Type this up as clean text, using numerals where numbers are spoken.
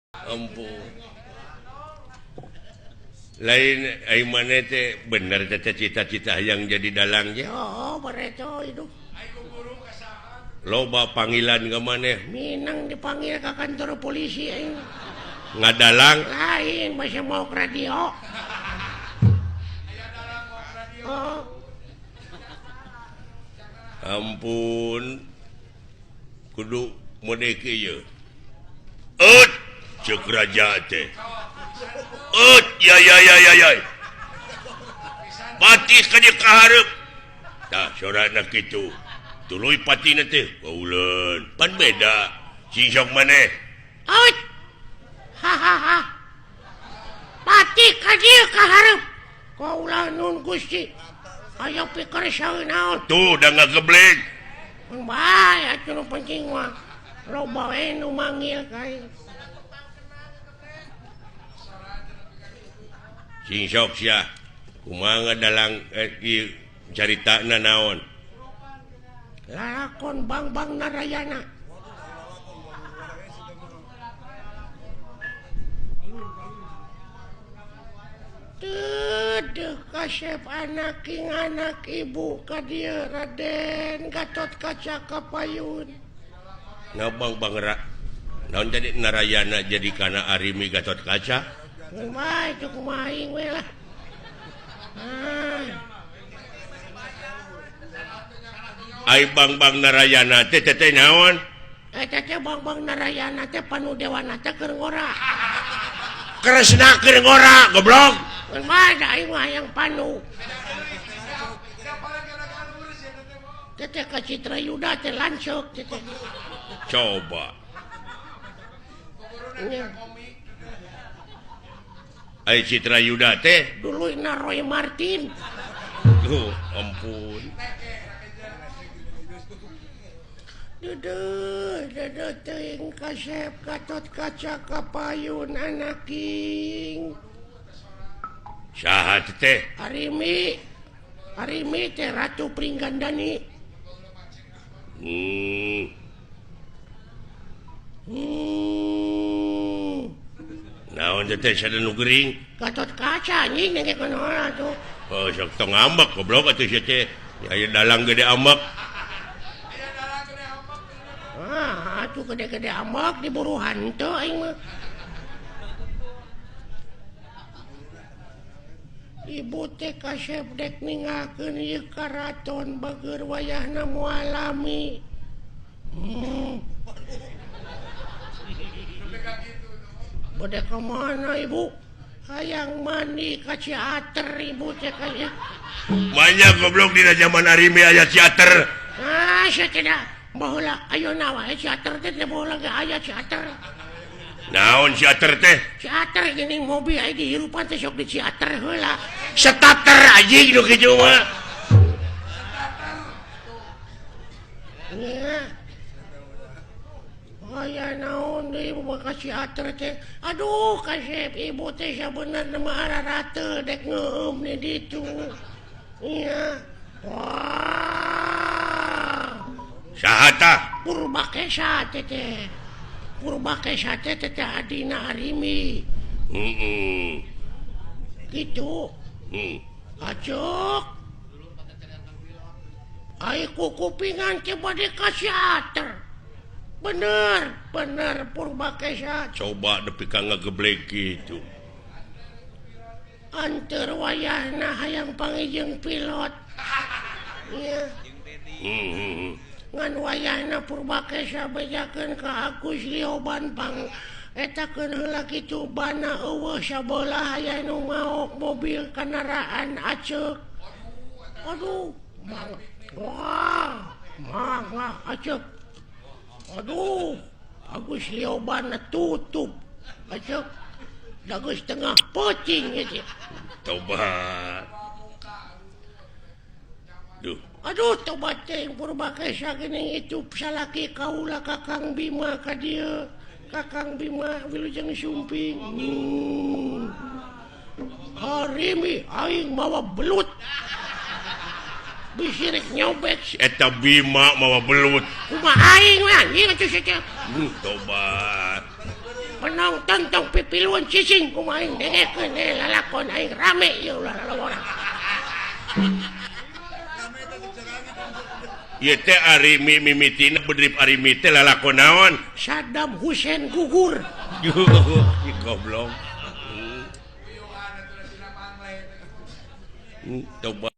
Ampun. Lain ai maneh teh bener teh cita-cita hayang jadi dalang ya. Oh, bareto hidup. Loba panggilan ka maneh. Minang dipanggil ka kantor polisi aing. Ngadalang lain masih mau ke radio. Oh. Ampun. Kudu mode kieu. Eut ceuk raja teh. Eut ya ya ya ya ya. Patih ka dieu ka hareup. Tah sorana kitu. Tuluy patina teh kauleun. Pan beda. Sing sok maneh. Eut. Ha ha ha. Patih ka dieu ka hareup. Kaula nun Gusti. Aya pikir saeunaon. Tuh da ngagebleng. Mun bae atuh nu penting mah. Loba we nu manggil ka aing. Sing sok sia. Kumaha dalang ieu caritana naon? Lalakon Bangbang Narayana. Teuh kasep anak king anak ibu ka dieu Raden Gatot Kaca Kapayun. Ngabang Bang naon jadi Narayana jadi kana Arimi Gatot Kaca? Kumaha itu kumaha aing we lah. Ah. Ai Bangbang Narayana teh teh naon? Eta teh Bangbang Narayana teh panu dewana teh keur ngora. Kresna keur ngora goblok. Kumaha da aing mah hayang panu. Teteh ka Citra Yuda teh lanceuk teteh. Coba. Ai Citra Yuda teh duluyna Roy Martin. Duh, ampun. Duduh, duduh teuing kasep Gatot Kaca Kapayun anaking. Saha teh? Arimi. Arimi teh Ratu Pringgandani. Naon teh sada nu gering? Gatot Kaca anjing nengke kunaon atuh. Oh, sok tong ambek goblok atuh sia teh. Aya dalang gede ambek. Ah, atuh gede-gede ambek diburu hantu aing mah. Ibu teh kasep dek ninggalkeun ieu karaton bageur wayahna moal lami. Bade ka mana ibu? Hayang mandi ka Ciater ibu teh kaya. Banyak goblok dina zaman Arimi aya Ciater. Ah, sia tidak. Baheula ayeuna wae Ciater teh teh baheula ge aya Ciater. Naon Ciater teh? Ciater geuning mobil aya dihirupan teh sok di Ciater heula. Starter anjing nu kitu mah. Nya. Aya naon deui ibu ka Ciater teh. Aduh kasep ibu teh sabenerna mah ararate dek ngeueum di ditu. Nya. Wah. Saha tah? Purbakesa teh teh. Purbakesa teh teh adina Arimi. Heeh. Kitu. Acuk. Ai kukupingan teh bade ka Ciater. Bener, bener Purbakesa. Coba nepi ka ngageblek kitu. Anteur wayahna hayang pangijeng pilot. Nya. Ngan wayahna Purbakesa bejakeun ka Agus Lioban pang etakeun heula kitu bana eueuh sabelah aya nu maok mobil kendaraan aceuk. Aduh, mang. Wah, mangga aceuk. Aduh, Agus Lioban tutup. Aceuk. Dagus tengah peuting ieu. Tobat. Duh. Aduh, tobat teh Purbakesa geuning itu salaki kaula Kakang Bima ka dieu. Kakang Bima wilujeng sumping. Arimi aing mawa belut. Bisi rek nyobek si eta Bima mawa belut. Kumaha aing we anjing atuh sia teh. Tobat. Penonton tong pipiluan cicing kumaha aing dengekeun lalakon aing rame ieu ulah lalawora. Ieu teh ari mimitina bedrip ari mi teh lalakon naon? Saddam Hussein gugur. Goblok. Coba